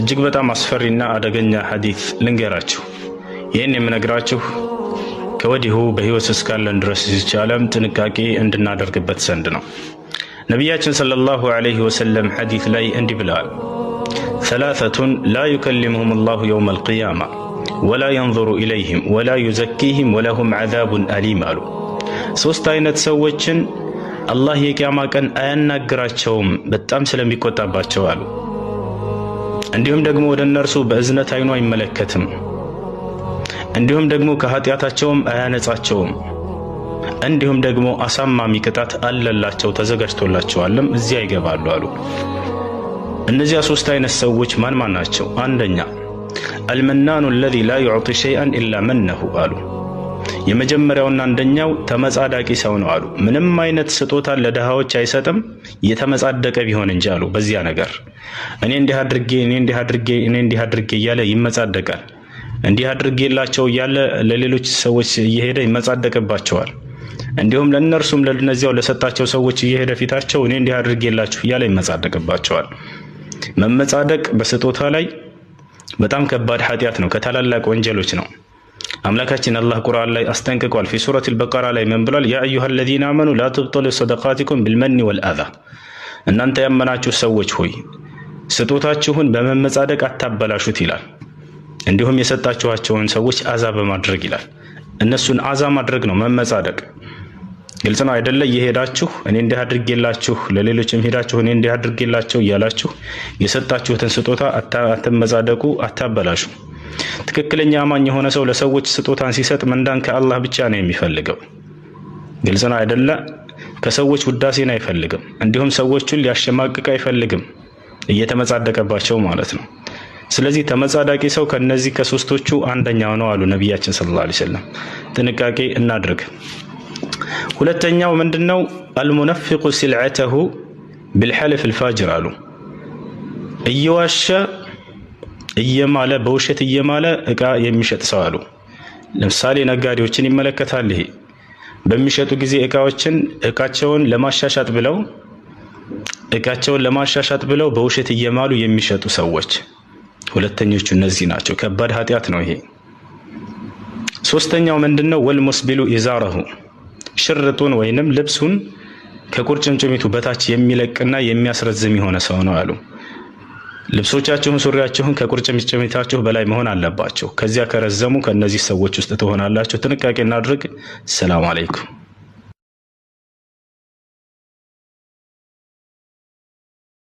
እጅግ በጣም አስፈሪና አደገኛ ሐዲስ ልንገራችሁ። ይህን የምነግራችሁ ከወዲሁ በሕይወት እስካለን ድረስ ይህች ዓለም ጥንቃቄ እንድናደርግበት ዘንድ ነው። ነቢያችን صلى الله عليه وسلم ሐዲስ ላይ እንዲህ ብለዋል፣ ثلاثة لا يكلمهم الله يوم القيامة ولا ينظر إليهم ولا يزكيهم ولهم عذاب أليم አሉ። ሦስት አይነት ሰዎችን አላህ የቅያማ ቀን አያናግራቸውም በጣም ስለሚቆጣባቸው አሉ። እንዲሁም ደግሞ ወደ እነርሱ በእዝነት አይኑ አይመለከትም። እንዲሁም ደግሞ ከኃጢአታቸውም አያነጻቸውም። እንዲሁም ደግሞ አሳማሚ ቅጣት አለላቸው ተዘጋጅቶላቸዋልም እዚያ ይገባሉ አሉ። እነዚያ ሶስት አይነት ሰዎች ማን ማን ናቸው? አንደኛ المنان الذي لا يعطي شيئا إلا منه አሉ። የመጀመሪያውና አንደኛው ተመጻዳቂ ሰው ነው አሉ። ምንም አይነት ስጦታን ለድሃዎች አይሰጥም የተመጻደቀ ቢሆን እንጂ አሉ። በዚያ ነገር እኔ እንዲህ አድርጌ፣ እኔ እንዲህ አድርጌ፣ እኔ እንዲህ አድርጌ እያለ ይመጻደቃል። እንዲህ አድርጌላቸው እያለ ለሌሎች ሰዎች እየሄደ ይመጻደቅባቸዋል። እንዲሁም ለእነርሱም ለእነዚያው ለሰጣቸው ሰዎች እየሄደ ፊታቸው እኔ እንዲህ አድርጌላችሁ እያለ ይመጻደቅባቸዋል። መመጻደቅ በስጦታ ላይ በጣም ከባድ ኃጢአት ነው፣ ከታላላቅ ወንጀሎች ነው። አምላካችን አላህ ቁርአን ላይ አስጠንቅቋል። في سورة البقرة ላይ ምን ብሏል? يا أيها الذين آمنوا لا تبطلوا صدقاتكم بالمن والأذى፣ እናንተ ያመናችሁ ሰዎች ሆይ ስጦታችሁን በመመጻደቅ አታበላሹት ይላል። እንዲሁም የሰጣችኋቸውን ሰዎች አዛ በማድረግ ይላል። እነሱን አዛ ማድረግ ነው መመጻደቅ። ግልጽ ነው አይደለ? እየሄዳችሁ እኔ እንዲህ አድርጌላችሁ፣ ለሌሎችም ሄዳችሁ እኔ እንዲህ አድርጌላቸው እያላችሁ የሰጣችሁትን ስጦታ አትመጻደቁ፣ አታበላሹ። ትክክለኛ አማኝ የሆነ ሰው ለሰዎች ስጦታን ሲሰጥ ምንዳን ከአላህ ብቻ ነው የሚፈልገው። ግልጽ ነው አይደለ? ከሰዎች ውዳሴን አይፈልግም። እንዲሁም ሰዎቹን ሊያሸማቅቅ አይፈልግም፣ እየተመጻደቀባቸው ማለት ነው። ስለዚህ ተመጻዳቂ ሰው ከነዚህ ከሶስቶቹ አንደኛው ነው አሉ ነቢያችን صلى الله عليه وسلم። ጥንቃቄ እናድርግ። ሁለተኛው ምንድነው? المنفق سلعته بالحلف الفاجر አሉ። እየዋሸ እየማለ፣ በውሸት እየማለ እቃ የሚሸጥ ሰው አሉ። ለምሳሌ ነጋዴዎችን ይመለከታል። ይሄ በሚሸጡ ጊዜ እቃዎችን እቃቸውን ለማሻሻጥ ብለው በውሸት እየማሉ የሚሸጡ ሰዎች ሁለተኞቹ እነዚህ ናቸው። ከባድ ኃጢአት ነው ይሄ። ሶስተኛው ምንድነው? والمسبل إزاره፣ ሽርጡን ወይንም ልብሱን ከቁርጭምጭሚቱ በታች የሚለቅና የሚያስረዝም የሆነ ሰው ነው አሉ። ልብሶቻችሁን፣ ሱሪያችሁን ከቁርጭምጭሚታችሁ በላይ መሆን አለባቸው። ከዚያ ከረዘሙ ከእነዚህ ሰዎች ውስጥ ትሆናላችሁ። ጥንቃቄ እናድርግ። ሰላም አለይኩም።